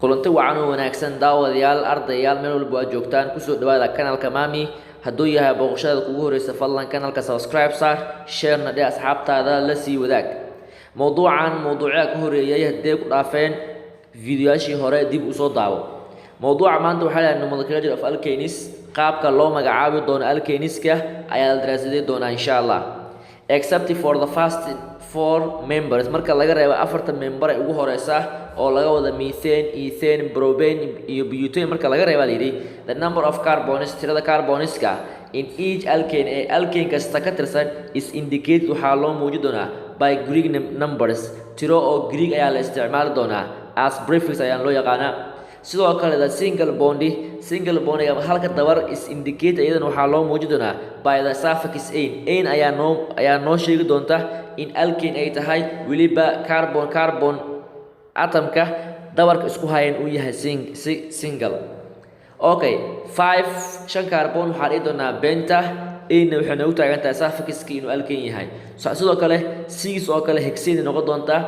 Kulanti wacan oo wanaagsan, daawadayaal, ardayaal, meel walba aad joogtaan, kusoo dhawaada kanalka Maami. Hadduu yahay booqashada kugu horeysa, fadlan kanalka subscribe saar, sharena dhe, asxaabtaada la sii wadaag. Mowduucan mowduucyada ka horeeyay haddee ku dhaafeen fiidiyoyaashii hore, dib usoo daawo. Mowduuca maanta waxaa lahahay nomenclature of alkanes. Qaabka loo magacaabi doono alkaneska ayaa la daraasadey doonaa, insha Allah. Except for the first four members, marka laga reebo afarta member ee ugu horeysa oo laga wada methane, ethane, propane iyo butane, marka laga reeba layidhi, the number of carbons, tirada carboniska, in each alkane, ee alkane kasta ka tirsan, is indicated, waxaa loo muuji doonaa, by Greek numbers, tiro oo Greek ayaa la isticmaali doonaa, as prefix ayaan loo yaqaanaa. Sidoo kale the single bond, single bondiga ama halka dabar, is indicated, iyadana waxaa loo muuji doonaa, by the suffix ane. Ane ayaa noo sheegi doonta in alkane ay tahay, weliba carbon carbon atomka dabarka isku hayan uu yahay single. Okay, five, shan carbon waxaa dhihi doonaa penta. Ane waxay noogu taagan tahay suffixki inuu alkane yahay. Sidoo kale six oo kale hexane noqon doontaa,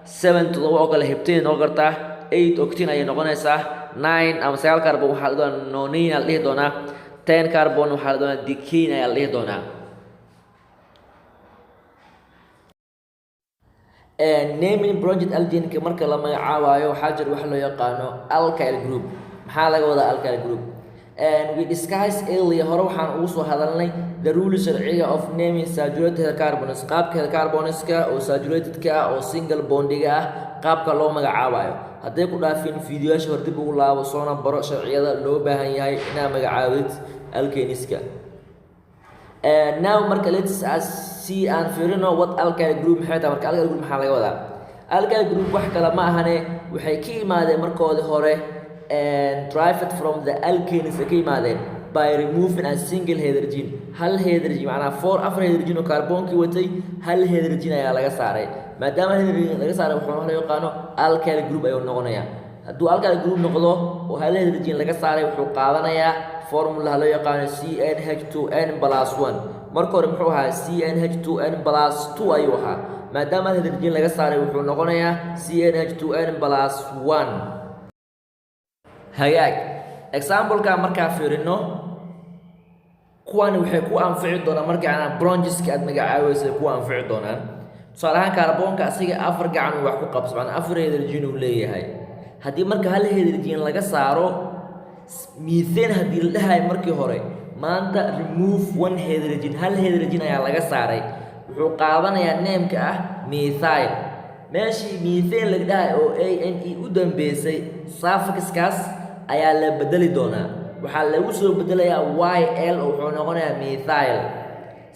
seven, toddoba oo kale heptane noqon kartaa, eight octane ayay noqonaysaa, nine ama sagaal carbon waxaa la doonaa nonane la dhihi doonaa, 10 carbon waxaa la doonaa decane ayaa la dhihi doonaa. Naming branched alkaneka marka la magacaabayo, waxaa jira waxa loo yaqaano alkyl group. Maxaa laga wadaa alkyl group? And we discussed earlier, hore waxaan ugu soo hadalnay, the rule, sharciga, of naming saturated hydrocarbons, qaabka hydrocarbonska oo saturatedka ah oo single bondiga ah qaabka loo magacaabayo. Hadday ku dhaafin fiidiyoyaasha hor, dib ugu laabo, soona baro sharciyada loo baahan yahay inaad magacaabid alkaneska. Now marka let's us see, aan fiirino, what alkyl group maxay tahay. Marka alkyl group maxaa laga wadaa? Alkyl group wax kale ma ahane, waxay ka yimaadeen markoodii hore and derived from the alkanes ay ka yimaadeen by removing a single hydrogen, hal hydrogen, macnaha four, afar hydrogen oo kaarboonkii watay, hal hydrogen ayaa laga saaray. Maadaama hal hydrogen laga saaray, wuxuu wax loo yaqaano alkyl group ayuu noqonayaa. Hadduu alkyl group noqdo oo hal hydrogen laga saaray, wuxuu qaadanayaa formulaha loo yaqaano CnH2n plus one. Marka hore muxuu ahaa? CnH2n plus two ayuu ahaa. Maadaama hal hydrogen laga saaray, wuxuu noqonayaa CnH2n plus one. Hagaag, example-ka markaa fiirino, kuwani waxay ku anfici doonaan marka anaa brancheska aad magacaabaysa ku anfici doonaan. Tusaale ahaan, kaarboonka asiga afar gacan uu wax ku qabso, macnaa afar hydrogen uu leeyahay. Haddii marka hal hydrogen laga saaro, methane haddii la dhahayo markii hore, maanta remove one hydrogen, hal hydrogen ayaa laga saaray, wuxuu qaadanayaa nameka ah methyl. Meeshii methane laga dhahay oo ane u dambeysay, suffixkaas ayaa la bedeli doonaa. Waxaa lagu soo bedelayaa yl oo wuxuu noqonayaa methyl.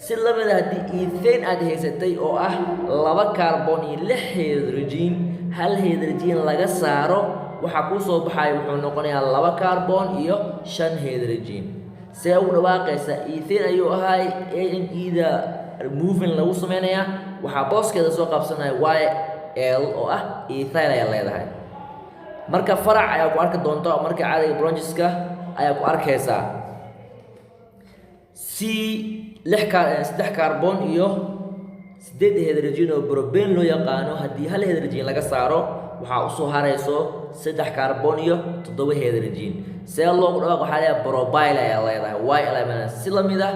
Si lamida haddii ethane aad haysatay oo ah laba carbon iyo lix hydrogen, hal hydrogen laga saaro, waxaa kuu soo baxaya wuxuu noqonayaa laba carbon iyo shan hydrogen. See ugu dhawaaqaysa? Ethane ayuu ahay, ane da removing lagu sameynayaa, waxaa booskeeda soo qabsanaya yl oo ah ethyl ayaa leedahay. Marka farac ayaa ku arki doonta, marka caadiga brancheska ayaa ku arkaysaa. C lix ka saddex carbon iyo sideed hydrogen oo propane loo yaqaano, haddii hal hydrogen laga saaro, waxaa usoo harayso saddex carbon iyo toddoba hydrogen. See loogu dhawaaq? Waxaa leeyahay propyl ayaa leedahay, yl. Si lamid ah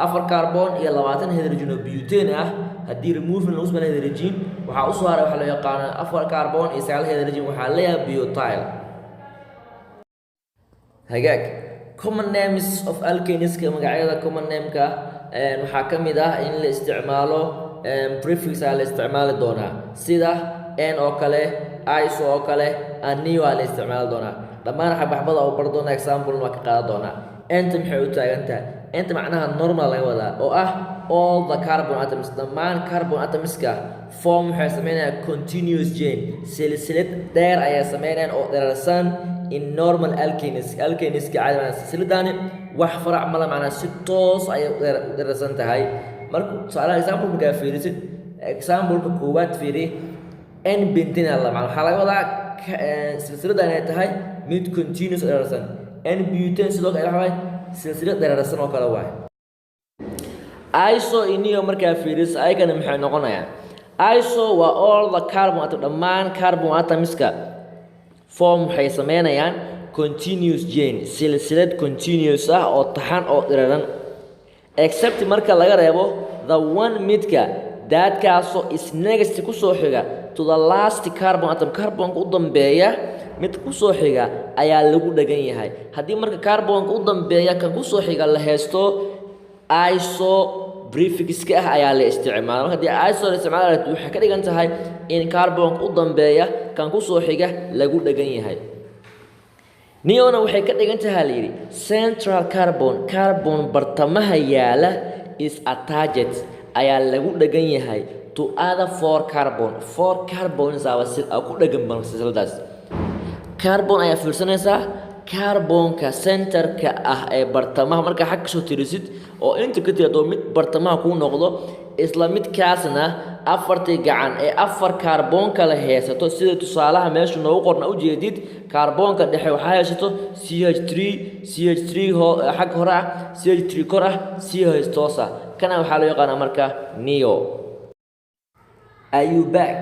afar carbon iyo 20 hydrogen oo butane ah, haddii removing lagu sameeyo hydrogen, waxaa usoo haray waxaa loo yaqaano afar carbon iyo sagaal hydrogen, waxaa leeyahay butyl. Hagaag, common names of alkaneska, magacyada common nameka waxaa ka mid ah in la isticmaalo prefix aa la isticmaali doonaa, sida n oo kale, iso oo kale, anio aa la isticmaali doonaa. Dhammaan xabaxbada oo bar doona, example waa ka qaadan doonaa. Nta maxay u taagan tahay? Nta macnaha normal laga wadaa oo ah all the carbon atoms, dhammaan carbon atomska, form, waxay sameynayaan, continuous chain, silsilad dheer ayaa sameynayaan oo dherarsan, in normal alkanes, alkaneska caadi. Macnaa silsiladaani wax farac mala, macnaa si toos ayay u dherarsan tahay. Marka tusaalaha example markaa fiirisid, exampleka koowaad fiiri, n pentane la macnaa waxaa laga wadaa silsiladda inay tahay mid continuous oo dherarsan. N butane sidoo kale waxa waaye silsilad dherarsan oo kale waaye. Iso, neo markaa fiiriso, ayagana maxay noqonayaan? Iso waa all the carbon atom, dhammaan carbon atomska, Form waxay sameynayaan continuous chain, silsilad continuous ah oo taxan oo dhiraran, except marka laga reebo the one midka daadkaasoo is next kusoo xiga to the last carbon atom. Carbonka u dambeeya mid kusoo xiga ayaa lagu dhagan yahay. Haddii marka carbonka u dambeeya kan kusoo xiga la haysto, iso prefixka ah ayaa la isticmaala. Marka haddii iso la isticmaala, waxay ka dhigan tahay in carbonka u dambeeya kan kusoo xiga lagu dhagan yahay. Neona waxay ka dhigan tahay, la yidhi, central carbon, carbon bartamaha yaala, is attached, ayaa lagu dhagan yahay, to other four carbon. Four carbons aba si ku dhagan ban silsiladaas. Carbon ayaa fiirsanaysaa, carbonka centerka ah ee bartamaha. Markaa xag kasoo tirisid oo inta ka tiraado, mid bartamaha kuu noqdo, isla midkaasna afartii gacan ee afar kaarboon kale haysato. Sida tusaalaha meesha noogu qorna ujeedid, kaarboonka dhexe waxaa haysato CH3, CH3 xag hore ah, CH3 kor ah, CH toos ah. Kana waxaa loo yaqaanaa marka neo. IUPAC.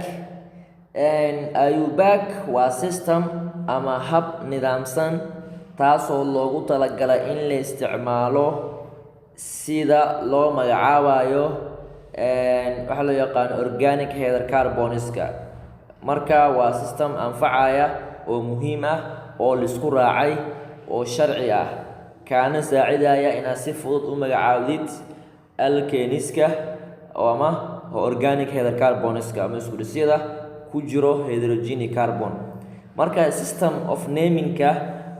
IUPAC waa system ama hab nidaamsan taasoo loogu talagalay in la isticmaalo sida loo magacaabayo waxaa loo yaqaano organic hydrocarbonska. Marka waa system anfacaya oo muhiim ah oo laisku raacay oo sharci ah, kaana saacidaya inaad si fudud u magacaawdid alkaneska ama organic hydrocarbonska ama isku dhisyada ku jiro hydrogen carbon. Marka system of namingka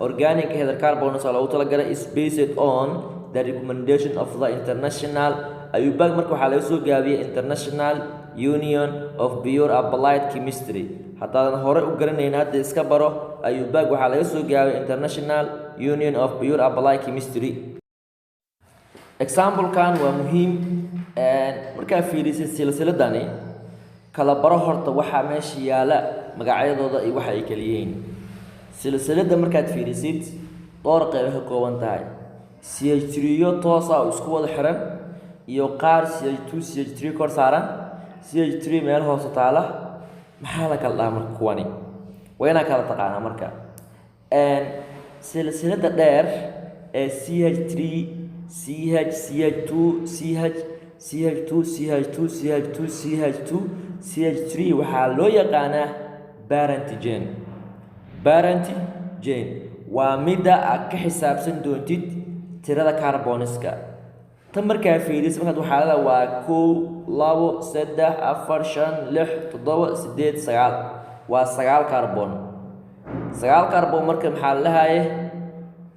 organic hydrocarbons loogu talagalay is based on the recommendation of the international IUPAC. Marka waxaa laga soo gaabiyey International Union of Pure Applied Chemistry. Haddaadan hore u garanayn, hadda iska baro. IUPAC waxaa laga soo gaabiyey International Union of Pure Applied Chemistry. Examplekan waa muhiim. Markaa fiirisid silsiladani, kala baro horta waxaa meesha yaala magacyadooda iyo waxa ay kala yihiin. Silsiladda markaad fiirisid, dhowr qeyb ka kooban tahay: CH3yo toosa oo isku wada xiran iyo qaar CH2 CH3 kor saaran, CH3 meel hoose taala. Maxaa la kala dhahaa marka kuwani? Waa inaa kala taqaanaa. Marka silsiladda dheer ee CH3 CH CH2 CH CH2 CH2 CH2 CH2 CH3 waxaa loo yaqaanaa parent chain. Parent chain waa midda aad ka xisaabsan doontid tirada carboniska. Tan markaa fiiris, markaad waxaa leedahay waa kow, labo, saddex, afar, shan, lix, toddoba, sideed, sagaal. Waa sagaal carbon. Sagaal carbon marka maxaa la dhahaye?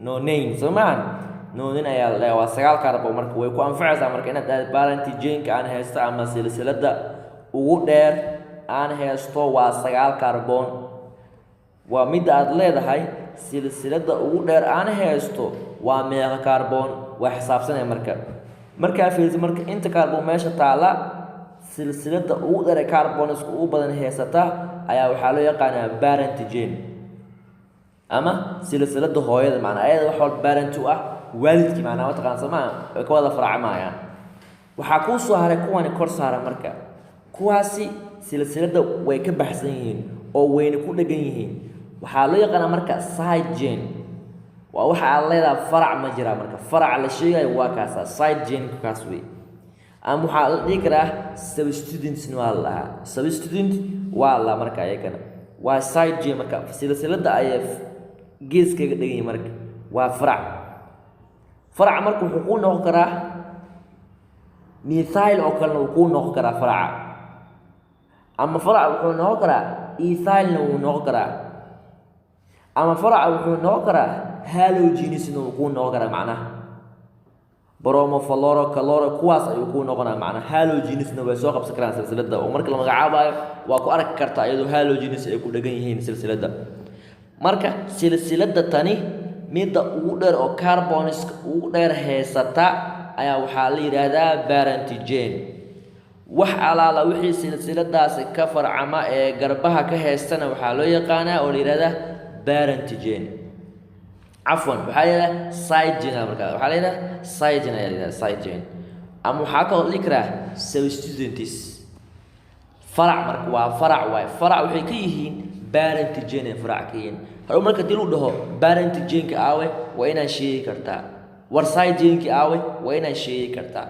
Nonane, soo maahan? Nonane ayaa la dhahay. Waa sagaal carbon. Marka way ku anfacaysaa marka inaad aad parent chainka aan haysto ama silsiladda ugu dheer aan haysto waa sagaal carbon. Waa midda aad leedahay silsiladda ugu dheer aan haysto waa meeqa carbon. Waa xisaabsanaya. Marka markaa fiiriso marka inta carbon meesha taala, silsiladda ugu dheer ee carboniska ugu badan haysata ayaa waxaa loo yaqaanaa parent chain ama silsiladda hooyada. Macnaa ayada wax walba parent u ah, waalidkii macnaa, mataqaan soo maa? Way ka wada faracmayaan. Waxaa kuu soo haray kuwani kor saara. Marka kuwaasi silsiladda way ka baxsan yihiin oo wayna ku dhegan yihiin. Waxaa loo yaqaanaa marka side chain. Waa waxa aad leedahay farac ma jiraa. Marka faraca la sheegayo waa kaasa, side chain kaas wey. Ama waxaa la dhihi karaa substituentsna waa la dhahaa, substituent waa la marka ayagana waa side chain. Marka silsiladda ayay gees kaga dhegan yihiin. Marka waa farac. Faraca marka wuxuu kuu noqon karaa methyl oo kalena wuu kuu noqon karaa faraca, ama faraca wuxuu noqon karaa ethylna wuu noqon karaa, ama faraca wuxuu noqon karaa halogensna wuu kuu noqon karaa. Macnaha bromo, fluoro, chloro, kuwaas ayuu kuu noqonaa. Macnaha halogensna way soo qabsan karaan silsiladda, oo marka la magacaabayo waa ku arki kartaa iyadoo halogens ay ku dhegan yihiin silsiladda. Marka silsiladda tani midda ugu dheer oo carboniska ugu dheer haysata ayaa waxaa la yidhaahdaa parent chain. Wax alaala wixii silsiladaasi ka farcama ee garbaha ka haystana waxaa loo yaqaanaa oo la yidhahdaa parent chain, cafwan, waxaa la yidhahdaa side chain. Markaa waxaa la yidhahdaa side chain ayaa la yidhahdaa, side chain, ama waxaa kaloo la dhihi karaa substituents, farac. Marka waa farac waaye. Farac waxay ka yihiin Parent chain ay farac ka yihiin. Hadhow marka hadii lagu dhaho parent chainka aawe, waa inaad sheegi kartaa. War side chainki aawe, waa inaad sheegi kartaa.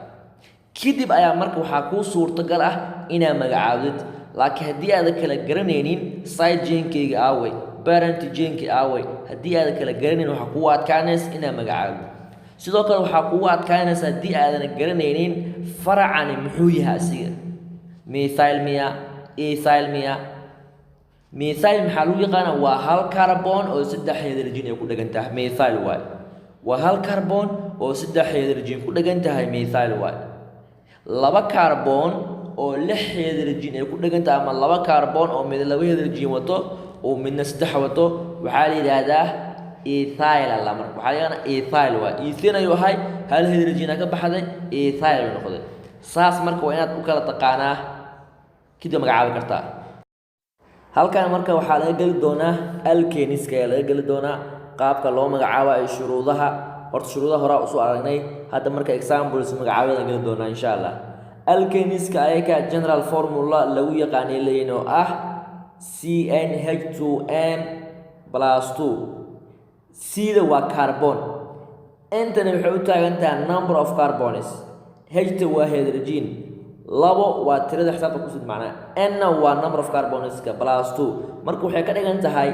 Kadib ayaa marka waxaa kuu suurtagal ah inaad magacaawdid. Laakiin haddii aadan kala garanaynin side chainkayga aaway, parent chainki aaway, haddii aadan kala garanaynin, waxaa kugu adkaanaysa inaad magacaawdid. Sidoo kale waxaa kugu adkaanaysa haddii aadan garanaynin faracani muxuu yahay asiga, methyl miya, ethyl miya. Methyl maxaa lagu yaqaanaa? Waa hal carbon oo saddex hydrogen ay ku dhegan tahay, methyl waay. Waa hal carbon oo saddex hydrogen ku dhegan tahay, methyl waay. Laba carbon oo lix hydrogen ay ku dhegan tahay ama laba carbon oo mid laba hydrogen wato oo midna saddex wato, waxaa la yidhaahdaa ethyl alla. Marka waxaa la yidhahdaa ethyl waay. Ethane ayuu ahay, hal hydrogen ka baxday, ethyl ayuu noqday. Saas marka waa inaad u kala taqaanaa, kadib magacaabi kartaa. Halkan marka waxaa laga geli doonaa alkaneska ayaa laga geli doonaa, qaabka loo magacaabo ay shuruudaha. Horta shuruudaha horaa usoo aragnay. Hadda marka examples magacaabadan geli doonaa, insha Allah. Alkaneska ayaka general formula lagu yaqaanay leeyihin oo ah CnH2n plus 2. C-da waa carbon, N-tana waxay u taagan tahay number of carbons, H-ta waa hydrogen, labo waa tirada xisaabta kusid macnaa, N-na waa number of carbonska plus two. Marka waxay ka dhigan tahay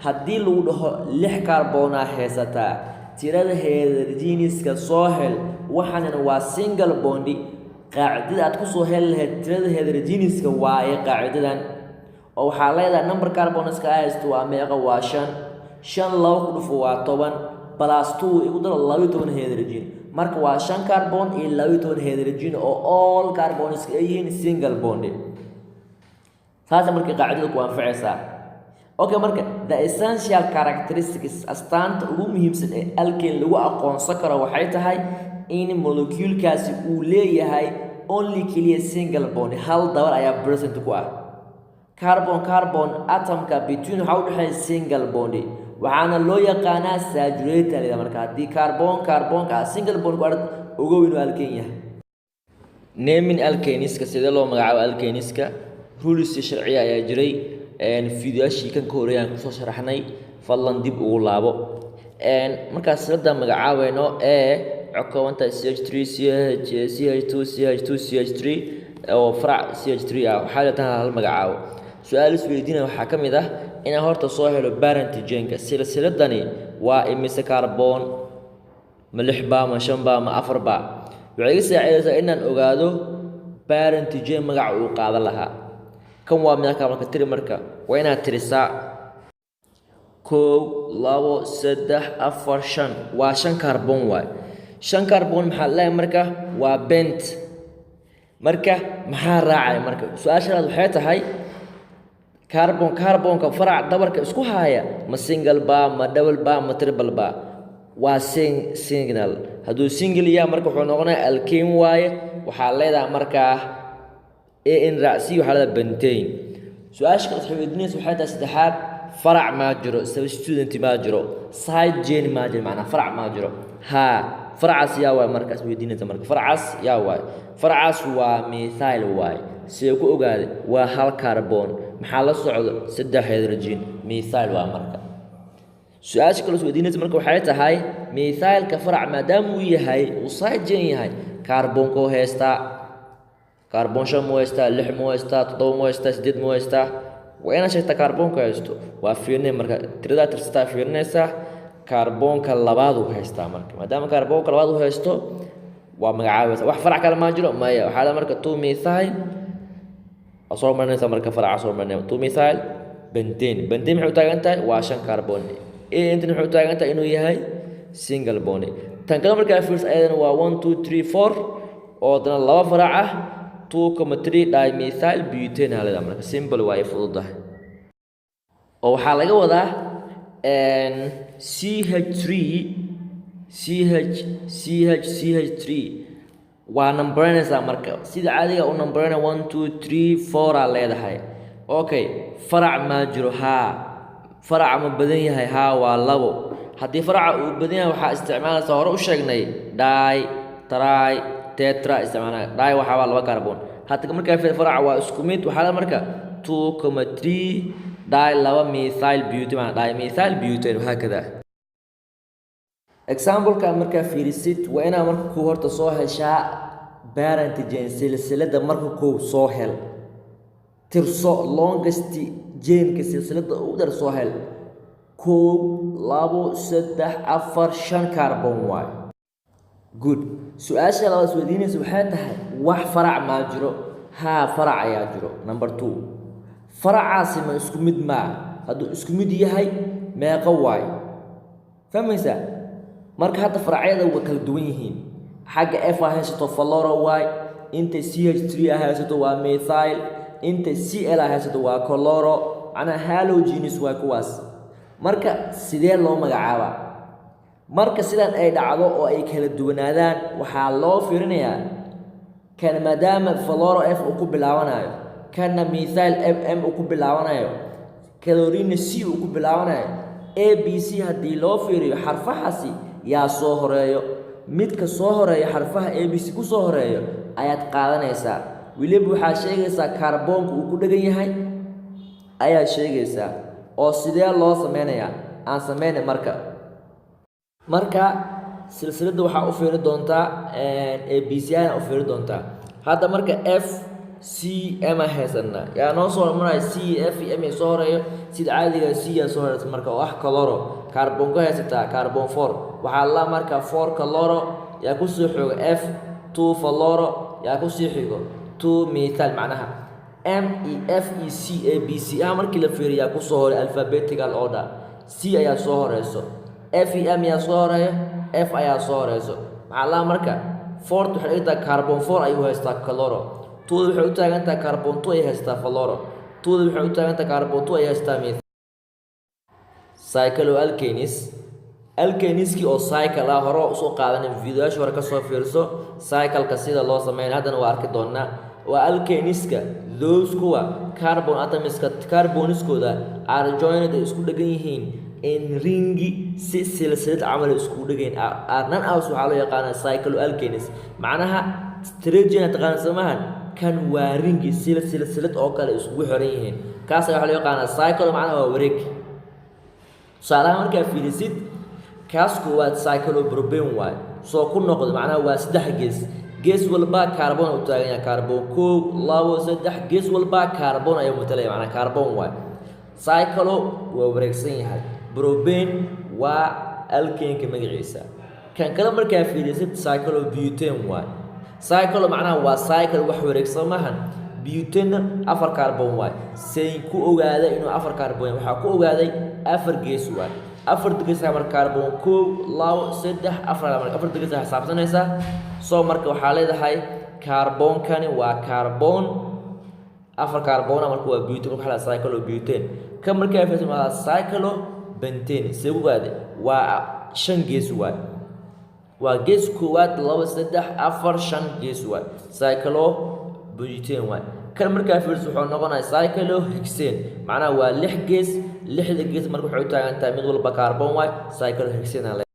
haddii lagu dhaho lix carbonaa haysataa, tirada hydrogeniska soo hel, waxaanina waa single bond. Qaacidada aad kusoo heli lahayd tirada hydrogeniska waaye qaacidadan, oo waxaa leedahay number carbonska haysto waa meeqa? Waa shan. Shan laba ku dhufo waa 10, plus two igu daro, 12 hydrogen. Marka waa shan carbon iyo 12 hydrogen oo all carbonska ay yihiin single bond. Saasa marka qaacidada ku anfacaysaa. Okay, marka the essential characteristics, astaanta ugu muhiimsan ee alkane lagu aqoonsan karo waxay tahay in moleculekaasi uu leeyahay only, keliya, single bond. Hal dabar ayaa present ku ah carbon carbon atomka between, waxaa u dhexeeya single bond, waxaana loo yaqaanaa saturated. Marka haddii carbon carbonka ah single bond ku arag, ogow inuu alkane yahay. Naming alkaneska, sidee loo magacaabo alkaneska? Rules sharciya ayaa jiray. Fiidiyoashii kan ka horeeyaan kusoo sharaxnay, fadlan dib ugu laabo. Markaas silada magacaabayno ee waxay ka kooban tahay CH3 CH CH2 CH2 CH3 oo farac CH3 ah, waxaa leedahay hal magacaabo. Su-aal isweydiinaya waxaa ka mid ah inaan horta soo helo parent chainka. Silsiladani waa imise carbon? Ma lix baa, ma shan baa, ma afar baa? Waxay iga saacidaysaa inaan ogaado parent chain magaca uu qaadan lahaa. Kan waa meeqa? Marka tiri, marka waa inaad tirisaa: kow, labo, saddex, afar, shan. Waa shan carbon waay. Shan carbon maxaa leeyahay? Marka waa pent. Marka maxaa raacaya? Marka su-aasha labaad waxay tahay carbon carbonka farac dabarka isku haya ma single ba, ma double ba, ma triple ba? Waa single. Hadduu single yahay, marka wuxuu noqonayaa alkane waaye. Waxaa leedahay markaa an raacsi, waxaa leedahay pentane. Su-aasha kale waxay weydiinaysa waxay tahay saddexaad: farac maa jiro? Substituent maa jiro? Side chain maa jiro? Macnaa farac maa jiro? Haa, faracaas yaa waay? Markaas weydiinaysa marka faracaas yaa waay? Faracaas waa methyl waay. Sidee ku ogaaday? Waa hal carbon, maxaa la socdo? Saddex hydrogen, methyl waa. Marka su-aasha kale weydiinaysa marka waxay tahay methylka farac maadaama uu yahay, uu side chain yahay, kaarboonka u haystaa kaarboon shan mu haystaa, lix mu haystaa, toddoba mu haystaa, sideed mu haystaa? Waa inaad sheegtaa kaarboonka haysto. Waa fiirinay marka, tiradaa tirsataa fiirinaysaa. Kaarboonka labaad uu haystaa. Marka maadaama kaarboonka labaad uu haysto, waa magacaabaysa. Wax farac kale maa jiro? Maya. Waxaa la marka two methyl waa soo marinaysa. Marka faraca soo marinaya two methyl pentane. Pentane maxay u taagan tahay? Waa shan carbon. A intan waxay u taagan tahay inuu yahay single bond. Tan kale markaa fiirs, ayadana waa one, two, three, four oo haddana laba farac ah, 2,3 dimethyl butane aa leedahay. Marka simple waa ay fududahay oo waxaa laga wadaa CH3 CH CH CH3 waa nambaranaysaa. Marka sida caadiga u nambarana, one, two, three, four aa leedahay. Okay, farac maa jiro? Haa. Faraca ma badan yahay? Haa, waa labo. Haddii faraca uu badan yahay, waxaa isticmaalaysaa, hore u sheegnay, di, tri, tetra isticmaalaya. Di waxaa waa laba carbon. Hadda markaa fiir, faraca waa isku mid. Waxaa le marka 2,3 Di laba methyl butane, macnaa dimethyl butane, wahaakada. Example-ka markaa fiirisid, waa inaa marka kow horta soo heshaa parent chain. Silsiladda marka kow soo hel, tirso longest chain-ka, silsiladda ugu dheer soo hel. Kow, labo, saddex, afar, shan carbon waay. Good. Su-aasha labaad isweydiinaysa waxay tahay: wax farac maa jiro? Haa, farac ayaa jiro. Number two, faracaasi ma isku mid maa? Hadduu isku mid yahay, meeqo waay? Fahmaysaa? Marka hadda faracyada waa kala duwan yihiin. Xagga F a haysato fluoro waay, inta CH3 a haysato waa methyl, inta Cl a haysato waa chloro, macnaha halogens waay kuwaas. Marka sidee loo magacaabaa? Marka sidan ay dhacdo oo ay kala duwanaadaan, waxaa loo fiirinayaa kan maadaama fluoro F uu ku bilaabanayo, kanna methyl M M uu ku bilaabanayo, chlorine C uu ku bilaabanayo. A B C haddii loo fiiriyo, xarfahaasi yaa soo horeeyo? Midka soo horeeya, xarfaha A B C ku soo horeeyo ayaad qaadanaysaa. Weliba waxaad sheegaysaa kaarboonka uu ku dhegan yahay ayaad sheegaysaa. Oo sidee loo sameynayaa? Aan sameynay. Marka silsiladda waxaa u fiiri doontaa A B C ana u fiiri doontaa. Hadda marka F C M a haysanaa. Yaa noo soo hormaraya? C, F M ay soo horeeyo. Sida caadiga C yaa soo horeysa marka, oo ah chloro. Carbon ku haysataa carbon four. Waxaa la marka four chloro, yaa kusoo xigo F, two fluoro, yaa kusii xigo two methyl. Macnaha M E F E C A B C ah markii la fiiriyo, yaa kusoo horay alphabetical order? C ayaa soo horeyso. F E M yaa soo horeeyo? F ayaa soo horeyso. Maxaa la marka fourth waxay dhigtaa carbon four ayuu haystaa chloro. Twoda waxay u taagan tahay carbon two ay haystaa fluoro. Twoda waxay u taagan tahay carbon two ay haystaa methyl. Cycloalkanes, alkaneskii oo cycle ah, hore usoo qaadanay. Videoyaasha hore kasoo fiirso cycleka sida loo sameynay. Haddana waa arki doonaa. Waa alkaneska those kuwa carbon atomiska, carboniskooda are joined, ay isku dhegan yihiin, in ring, si silsilad camal ay iskugu dhegayn. Nan aus waxaa loo yaqaanaa cycloalkanes. Macnaha straight chain taqaana samahan, kan waa ring, sila silsilad oo kale iskugu xiran yihiin. Kaas ayaa waxaa loo yaqaanaa cyclo, macnaha waa wareeg. Tusaalaha markaa fiirisid, kaas koowaad cyclopropane waay. Soo ku noqdo, macnaha waa saddex gees. Gees walba carbon u taagan yahay. Carbon kow, labo, saddex, gees walba carbon ayuu matalaya, macnaha carbon waay. Cyclo waa wareegsan yahay, propane waa alkaneka magaciisa. Kan kale markaa fiirisid, cyclobutane waay. Cyclo macnaha waa cycle, wax wareegsan maahan. Butane afar carbon waay. Say ku ogaaday inuu afar carbon yahay? Waxaa ku ogaaday afar gees waay. Afar gees marka carbon kow, labo, saddex, afar. Afar gees xisaabsanaysaa. Soo marka waxaa leedahay carboonkani waa carbon afar carbona, marka waa butane. Marka waxaa la cyclobutane. Kan markaa fiirisid waa cyclopentane. See ku ogaaday? Waa shan gees waay. Waa gees koowaad, laba, saddex, afar, shan gees waay. Cyclobutane waay. Kan markaa fiirisid wuxuu noqonayaa cyclohexane, macnaha waa lix gees. Lixda gees marka waxay u taagan tahay mid walba carbon waay. Cyclohexane.